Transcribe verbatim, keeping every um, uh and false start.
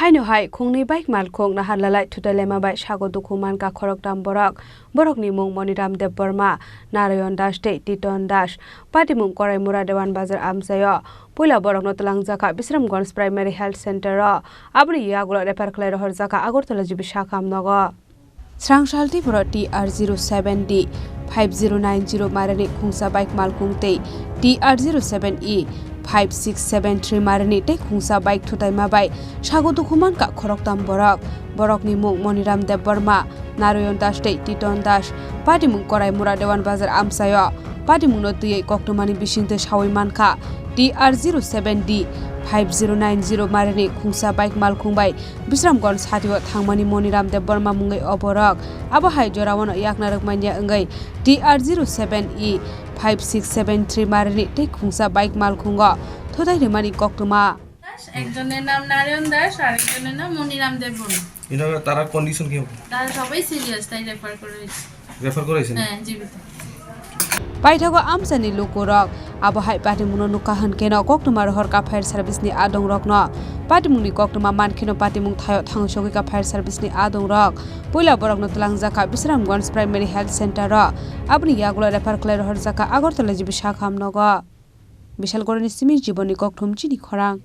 Haino hai khungnwi bike malkhung naharlalai thutai laima bai sago dukhu mankha khoroktham borok. Borokni mung Moniram Debbarma, Narayan Das tei Titon Das. Patimung Koraimura Dewan Bazar amchaio. Puila borokno twlangjakha Bisramganj Primary Health Center o. Aboni yagulo refer khlai rohorjakha Agartala G B sakha hamnogo. Srang sal Tripura T R zero seven D five zero nine zero marini khungsa bike malkhung tei T R zero seven E five six seven three marini tei khungsa bike thutaima bai sago dukhu mankha khoroktham borok. Borokni mung Moniram Debbarma, Narayan Das tei Titon Das. Patimung Koraimura Dewan Bazar amchaio. Patimungno twiwi koktwmani bisingtwi sawi mankha T R zero seven D five zero nine zero marini khungsa bike malkhung bai Bisramganj satio thangmani Moniram Debbarma mungwi o borok. Abo hai jorao no yakna rwkmanya wngwi T R zero seven E five six seven three marini tei khungsa bike malkhungo thutai rwmani koktwma. Das, একজনের নাম নারায়ণ দাস, আরেকজনের নাম মনিরাম দেববর্মা। এনারা, তারা কন্ডিশন কি? তারা সবাই সিরিয়াস, তাই রেফার করে হয়েছে। রেফার করা হয়েছে না? হ্যাঁ, জীবিত। Paithago amchani lukurok, abo hai patimungno nukha hwnkhe no koktwma rohorkha fire service ni adongrokno. Patimungni koktwma mankheno patimung thaio thangwi sogwikha fire service ni adongrok. Puila borokno twlangjakha Bisramganj Primary Health Center o. Aboni yagulo refer khlai rohorjakha Agartala G B sakha hamnogo. Bishalgorni simi Jibonni Kokthum chini khorang.